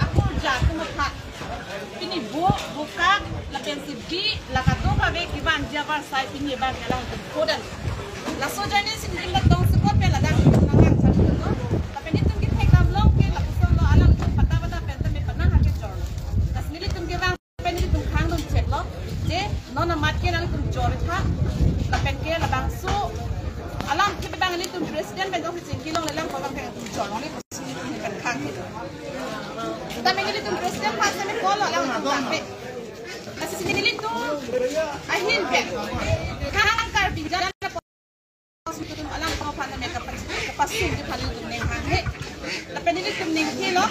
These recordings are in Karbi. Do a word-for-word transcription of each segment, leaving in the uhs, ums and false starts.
Akurja atum aphan pini bo, bokak, lapensi bi, la kadokave kevanji avarsai pini abang ke alangtum phodan. Laso ajoine si nelitum tongsekot pen ladak nelitum nanglang chaplo. Lapen itum kethek damlong ke lapuson lo, alangtum pada pada pen tame panang ha kejor. Lasi nelitum kevang pen nelitum khangdun cheklo, je non amat ke nangtum jor tha. Lapen ke labangso alam ke abang nelitum president pen jongsi chingki longlelang ko abang ke nangtum jor longle pusi nelitum pen khang ke. Tame nelitum president aphan tame call lo alangtum tangpe. Lasi nelitum ahin pen khang Karbi jan atum alang ko aphan tame kapas-, kapasungji aphan nelitum ning hanghe. Lapen nelitum ningkelo.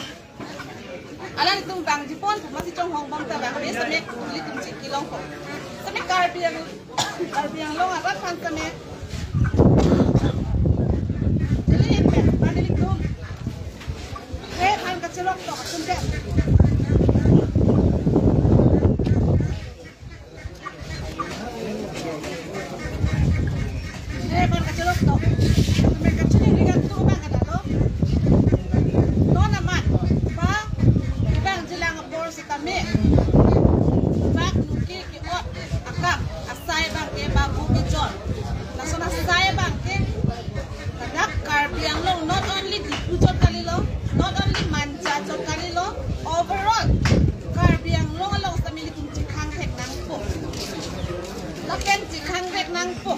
Alangtum vangji pon, masi chonghong bom ta vangve same nelitum chingki longpo. Same Karbi Ang-, Karbi Anglong arat aphan same. Neli pen, nelitum. He, aphan kachelok tok atum ke. Eh, aphan kachelok tok. Tame kachiningri atum abang kadalo. Non amat, ba, abang jilang apor sitame. Bak nuki ke-ot akam, asai abang ke babu kejor. Lason asai abang ke, ladak Karbi Anglong, not only Diphu chot kalilo, not only Manja chot kalilo, overall Karbi Anglong along sitame nelitum chekhang thek nangpo. Lapen chekhang thek nangpo.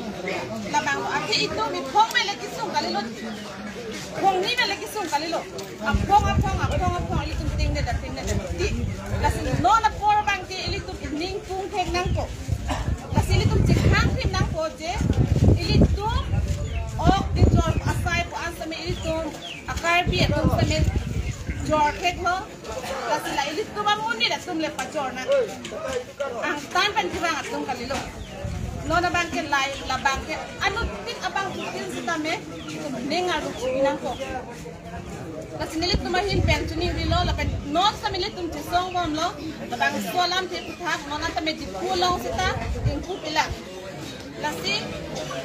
Labang lo, athe itum iphong mele kesung kalilo. Phongni mele kesung kalilo. Aphong, aphong, aphong, aphong, ilitum tingde da, tingde da, ti. Lasi non apor abang ke ilitum ining pung thek nangpo. Lasi ilitum chekhang thek nangpo je, ilitum ok kejor asai pu-an sitame ilitum a-Karbi atum sitame jor theklo. Lasi la ilitum amonit atum le pajor nang. Angtan pen kevang atum kalilo. Non abang ke lai, labang ke anuttin abangphutin sitame itum ning arlu chibi nangpo. Lasi nelitum ahin pen chiningrilo, lapen non sitame nelitum chesong bomlo, labangso alamthe aphuthak, non tame Diphu along seta ingpu pilang. Lasi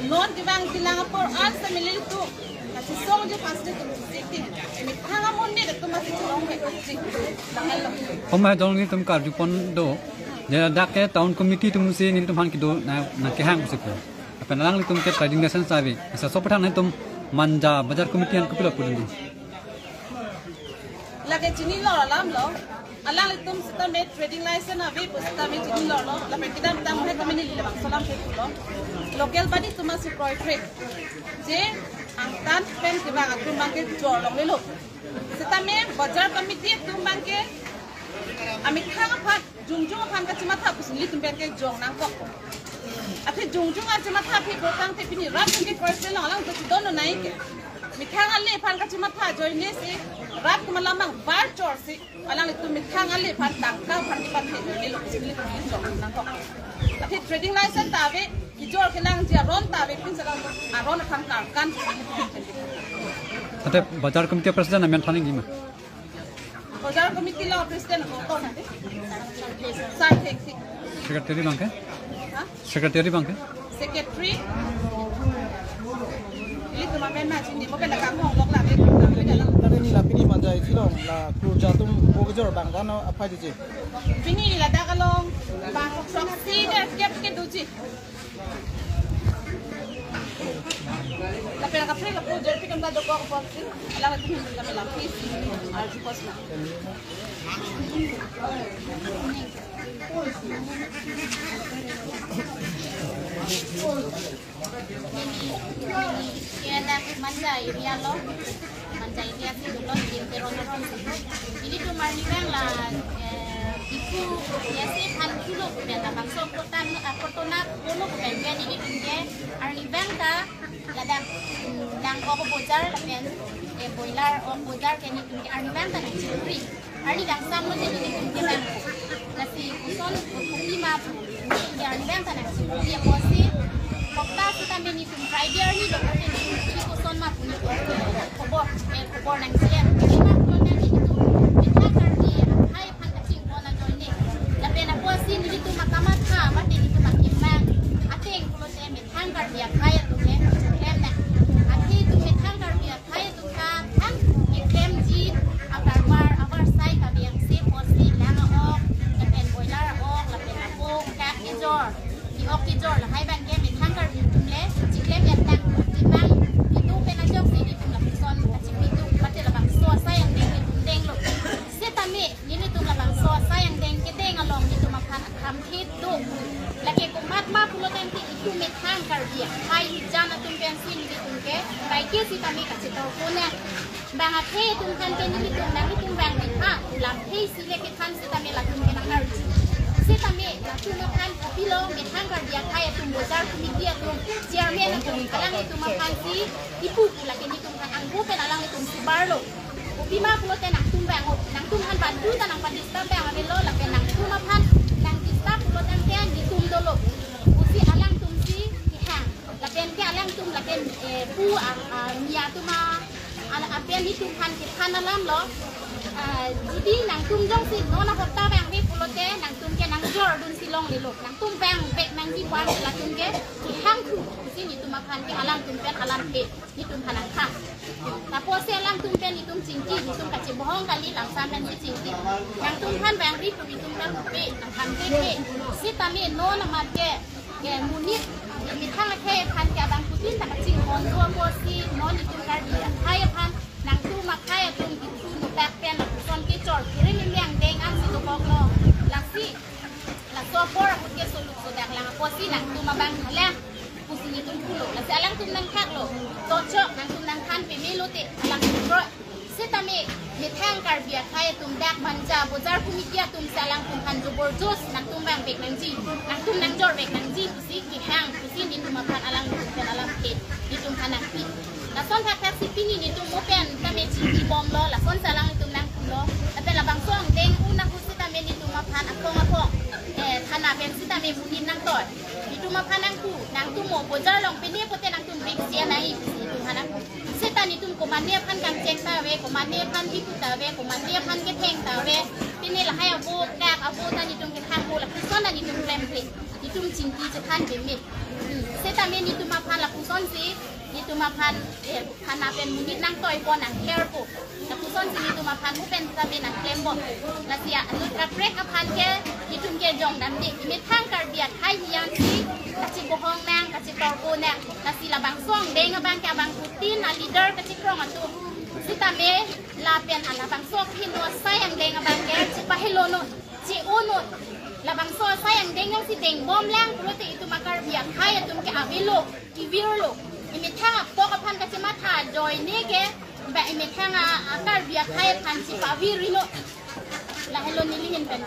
non kevang kelang apor an sitame nelitum, lasi songji aphan nelitum siti. Methang amonit atum lasi chelong he. Lahelo. Om hai dong nelitum karju pon do. Ladak ke town committee atum si nelitum aphan kedo na, nangkehang pusi pu. Lapen alanglitum ke trading license ave. Asa sopo than nelitum Manja Bazar Committee aphan kopilo pudun di. Lake chinilo alam lo. Alanglitum sitame trading license ave pu sitame chinilo lo. Lapen kedamtang hai kami neli labangso alamthe pulo. Local body atum si kroikre. Je angtan pen kevang atum abang ke jor longlelo. Sitame bazar committee atum abang ke amethang aphan, jongjong aphan kachimatha pusi nelitum pen ke jong nangkok. Athe jongjong achimatha aphi kotang te pini rat atum ke kroikre long alanglitum si don nai ke. Methang ale aphan kachimatha ajoine si rat atum alam abang var chor si alanglitum methang ale aphan tangka aphan kepathe ajoine lo pusi nelitum pen jong nangkok. Athe trading license ta ave, kejor kelangji aron ta ave, pinsi alanglitum aron aphan karkan. Ante bazar committee president amen than nangji ma? Bazar committee lo president ko kon ante? Sar Thengsing. Secretary abang ke? Ha? Secretary abang ke? Secretary. Ilitum amen ma chini, mo pen la kanghong lok la, la, la, la. Tadi ni la pini Manja isi along la kurja atum bo kejor abang kan aphai diji. Pini ladak along bang proxy der kep ke doji. Lapen kaprek lapu jerpi kam ta dokok apotsi, alanglitum kami lampi si arju kosna. Kena Manja area lo, Manja area si dolo, di Teron lo. Ilitum arnivang la, eh, Diphu, ya si phan tulo, ya labangso kotan, ah, kotona, kono kotan, ya ilitum ke arnivang ta, ladak, mm, lang ok bojar, lapen, eh, boiler ok bojar, ke nelitum ke arnivang ta nangchikri. Arni kangsam lo nelitum ke bang. Lasi koson kopi ma pu. Nelitum ke arnivang ta nangchikri apotsi. Hopta sitame nelitum Friday arni lo ke nelitum koson ma pu nelitum khobor, eh, khobor nangchilem. Kopi ma pu nelitum methang Karbi akhei aphan kachingpon ajoine. Lapen apotsi nelitum akamatha, mate nelitum akemang ateng pulote methang Karbi akhei atum ke klem nang. Athe itum methang Karbi akhei atum ta than keklemji akarbar, avarsai He atum aphan ke nelitum, nanglitum abang methang lamthe isi le kethan setame latum ke nang-arju. Setame latum aphan kopilo methang Karbi akhei atum, bojar committee atum, chairman atum, alanglitum aphan si ipu pu lake nelitum aphan angko pen alanglitum subar lo. Kopima pulote nangtum abang, nangtum aphan badu ta nangpadisturb abang avelo, lapen nangtum aphan nangdisturb pulo tangte nelitum dolo pusi alangtum si kehang. Lapen ke alangtum lapen, eh, pu a, a, mi atum a, ala apen nelitum aphan kethan alam lo. Ah, jodi nangtum jongsi non ahorta abang ave pulote nangtum ke nangjordun si longlelo. Nangtum abang vek nangji pu-an latum ke kehang thu pusi nelitum aphan ke alangtum pen alamthe nelitum aphan nangthan. Lapusi alangtum pen nelitum chingki, nelitum kachebohong kali, lamsam pen si chingki. Nangtum aphan abang ri pu nelitum ta pe, nangthan pe pe. Setame non amat ke, ke monit, methang akhei aphan ke abangphutin ta kachinghon do apotsi non nelitum Karbi akhei aphan nangtum akhei atum ithu notak pen lapuson kechor puri mimi angdeng ansi dokoklo. Lasi laso apor ahut ke soluk sodak lang apotsi nangtum abang thalang pusi nelitum pulo. Lasi alangtum nangthaklo. To chok, nangtum nangthan peme lote alangtum kroi. Setame methang Karbi akhei atum, dak Manja bojar committee atum si alangtum aphan joborjos nangtum abang vek nangji, nangtum nangjor vek nangji pusi kehang pusi nelitum aphan alangtum pen alamthe nelitum aphan nangpi. Lason thakthak si pini nelitum mo pen tame chingki bomlo, lason si alanglitum nangpulo. Lapen labangso angdeng un ahut setame nelitum aphan aphong aphong, eh, thana pen setame monit nangtoi. Nelitum aphan nangpu, nangtum mo bojar along pine pote nangtum big sia nai pusi nelitum aphan nangpu. Seta nelitum komane aphan kangcheng ta ave, komane aphan ipu ta ave, komane aphan ketheng ta ave. Pine lahai avo, dak avo ta nelitum kethang avo, lapuson ta nelitum klemkle. Nelitum chingki chethan peme. Hmm. Setame nelitum aphan lapuson si, nelitum aphan, eh, thana pen monit nangtoipo, nangkherpo. Lapuson si nelitum aphan mo pen tame nangklembom. Lasi alut kaprek aphan ke nelitum ke jongdamde. Imethang Karbi akhei hiyan si kachebohong nang, kachetorko nang. Lasi labangso angdeng abang ke abangphutin aleader kachekrong atum. Setame lapen alabangso kehingno asai angdeng abang ke chepahelo non, che-o non. Labangso asai angdeng jongsi dengbom lang pulote itum a-Karbi akhei atum ke avelo, ivirlo. Imethang apok aphan kachematha ajoine ke ba imethang a, a-Karbi akhei aphan chepavir ri non. Lahelo neli ahin pen.